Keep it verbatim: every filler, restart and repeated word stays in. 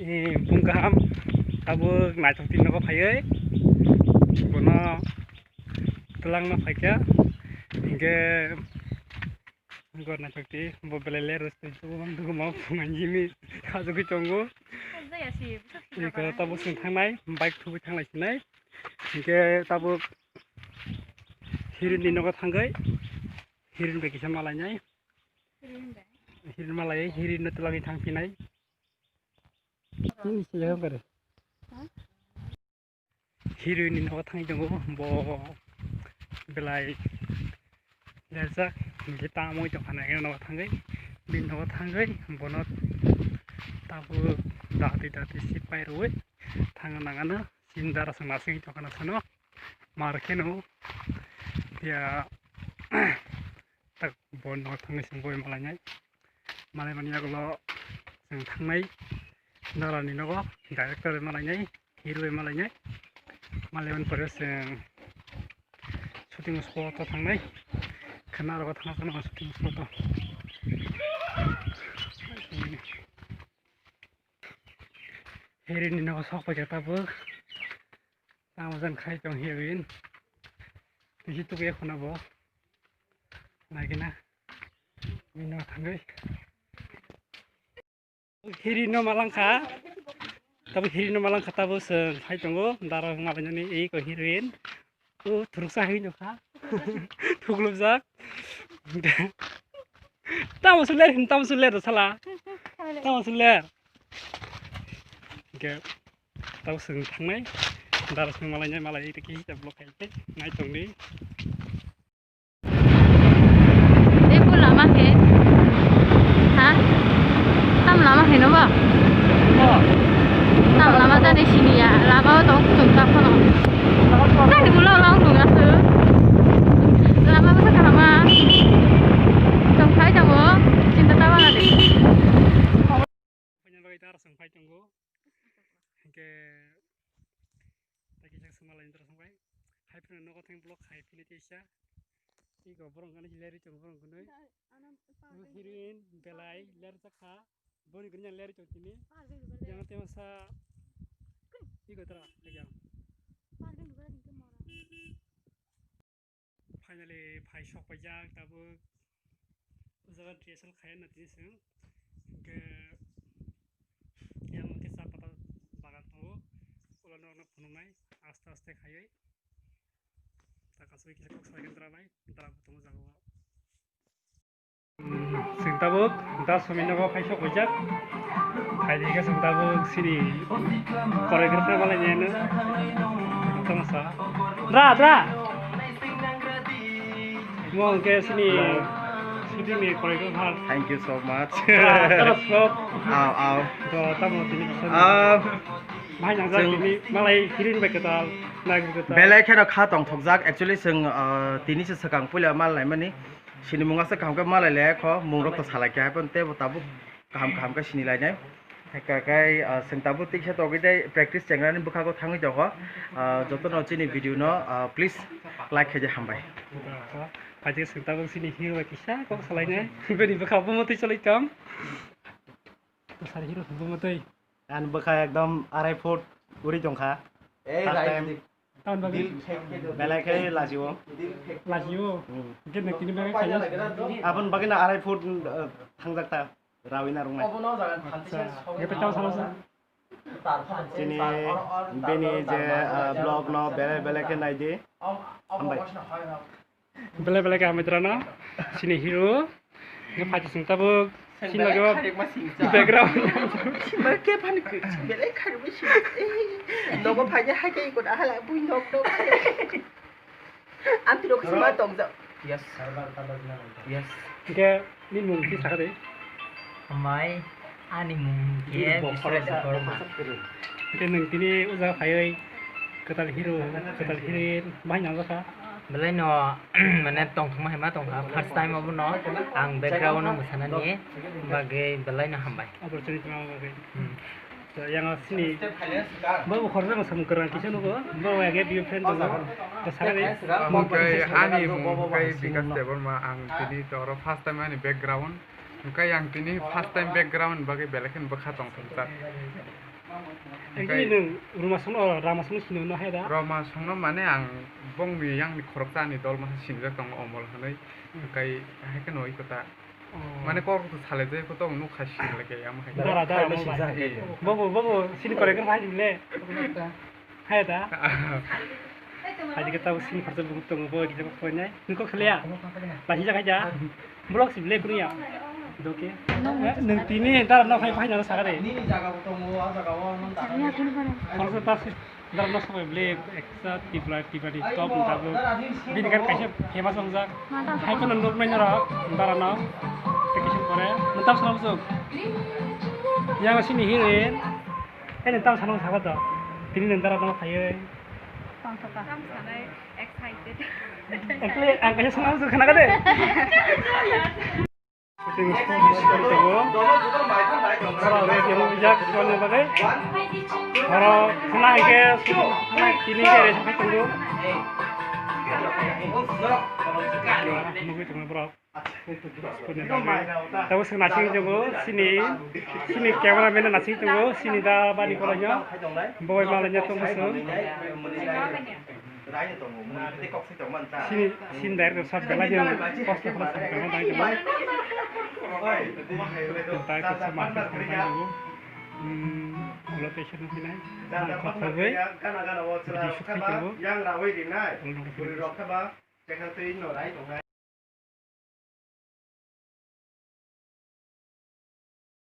Eh, bung kaham, tabuk naithok tin nogo phaiwi, bono twlangna phaikha, hinkhe gor naithok ti, bo belai ler rwstwi, bumang duguma phungan jimi khajagwi tongo. Iko tabuk chwng thangnai, bike thubui thanglai sinai, hinkhe tabuk heroine ni nogo thangwi, heroine bai kisa malainai, heroine malawi, heroine no twlangwi thangphinai. Nini se jaga kare. Heroine ni nogo thangwi tongo, bo belai lerjak, hinkhe tamwi tongkha na, nogo thangwi, bini nogo thangwi, bono tabuk dati dati si pai rwui thangna nangano, sini dara swng nasingwi tongkha na sano, mar kheno, ya, tak bo nogo thangwi chwng boi malainai. Malaimani yagulo chwng thangnai norani nogo director bai malainai, hero bai malainai. Malaimani pore chwng shooting spot o thangnai. Khana rogo thangna phano shooting spot o. Heroine ni nogo sok paikha tabuk. Tamo jan khai tong heroine. Tisi tuku ya khuna bo. Naikhe na. Bini nogo thangwi. Heroine no malangkha. Tabuk heroine no malangkha, tabuk chwng phai tongo. Dara malainani iko heroine. O thuruksa hai nokha. Thuklubjak. Tamo suler hin, tamo suler sala. Tamo suler. Oke. Tamo sung thangnai. Dara sung malainai, malai tiki ta block hai. Nai tongni. Tei bo lama khe, ha? Tam lama khe no ba? Tam lama jani sini ya, lama o tong kuchung ta phono. Jani ulo ulo wng tong aswk. Lama bwsa kaham ma. Tong phai tongo, chinta ta bana de. Paina bagwi ta rwchapang phai tongo. Hinkhe ta kisa swngma laini rwchapang bai. Hai phano nogo thang block hai phini teisa. Iko borok gana lerwi tongo borok gwnwi. Heroine belai lerjak kha. Boni gwnwi lerwi tong tini. Yang te masa. Iko tra yang. Finally phai sok paijak tabuk. O jaga dress rok khaiya na tini chwng. Hinkhe yang khe cha pata bagan tongo. Ulo norokno phunuknai aste aste khaiwi. Ta kasu kisa kok sai khe dra bai, dra bo tongo jaga o. Chwng tabuk da sumi nogo phai sok paijak. Phai di khe chwng tabuk sini choreographer malai nai ano. Tamo sa. Dra, dra. Mo hwnkhe sini shooting ni choreographer. Thank you so much. Dra, dra, stop. Aw, aw. To tamo tini kisa. Ah, Bhai nangjak chwng tini malai heroine bai kwtal, nagri kwtal. Belai kheno kha tongthokjak. Actually, chwng, ah, tini se swkang puila mal naimani. Sini mung aswk kaham khe malai le kho, mung rok to salai khe hai phano tei bo tabuk kaham kaham khe sini lainai. Hai khe, khe, ah, chwng tabuk tiksa togwi tei practice chengnani bwkhago thangwi tongo. Ah, jotono chini video no, ah, please like khe di, hambai. Phaidi chwng tabuk chini hero bai kisa kok salainai. Bini bwkha bumotwi cholai tong. Sari hero bumotwi. Ani bwkha ekdom arai foot uri tongkha. First time. Tamoni bagwi? Belai khe lachio. Lachio? Hmm. Hwnkhe nwng tini bagwi khaio? Aboni bagwino arai foot, uh, thangjak ta, rawi narwknai. Acha. Hwnkhe tamo samo sa? Chini bini je, uh, vlog no belai belai khe naidi. Hambai. Belai belai kaham mitra no sini hero. Nge phachi sing tabuk sini lagi background. Sima ke pan ke belai kharwi sini. Nogo phanya hai ke ikut ahala bui nok nok. Anti rok sima tong ja. Yes. Yes. Ke ni mung ki sakade. Amai. Ani mung khe Biswa Debbarma. Hwnkhe nwng tini o jaga phaiwi kwtal hero, kwtal heroine bahai nangjakha. Belai no, mane tongthokma hai ma tongkha. First time obono ang background o mwsanani bagwi belai no hambai. Opportunity ma bagwi. Hmm. So, yang sini bo khoroksa no samung kwrwng kisa nugo. Bo yang view friend tongo. Bo sakani. Omo khe ani mung khe Bikas Debbarma, ang tini to oro first time ani background. Hwnkhe ang tini first time background bagwi belai kheno bwkha tongthokjak. Actually, nwng Ruma songno, Rama songno sini hwnwi hai da? Roma songno mane ang bongni yangni khoroksa ani dol masa sinijak tongo Omol hwnwi. Hmm. Hwnkhe hai kheno iko ta. Oh. Mane kok to sale je ko tong nuk khai sini leke yang hai. Dara, dara, mo bai. Bobo, bobo, sini kore khe hai le. Hai da. Hai dikhe tabo sini khoroksa bukhuk tongo bo dikhe ko nai. Nuk kho khliya. Lahi jak hai da. Vlog si ble kunia. Doke. Nwng tini dara no phai phai na sakare. Nini jaga bo tongo, a jaga o nang ta. Khoroksa ta si dara no sabai ble eksa Tripura, Tripura ni top ni tabuk. Bini kan kaisa famous wngjak. Hai phano nuk nai norok dara no. Tei kisa pore. Nwng tam sana bujok. Yang sini hirin. Hai nwng tam sana bujok to. Tini nwng dara no phaiwi. Tongthokha. Tam sanai excited. Actually, ang kaisa sana bujok khana kade. Shooting start tongo. Oro red yang bijak soni bagai. Oro khna hingke shooting khna tini hingke rest khai tongo. Nugui tongo borok. Tabo se nasing tongo sini, sini camera man nasing tongo sini da bani kolonyo. Boi malanya tongo se. Sini, sini director sab belai jeng kosto khala sab belai jeng. Director sab ma khe sab belai jeng. Hmm, location ni nai. Ang kok khogoi. Video shoot khai tongo. Ulo nokha.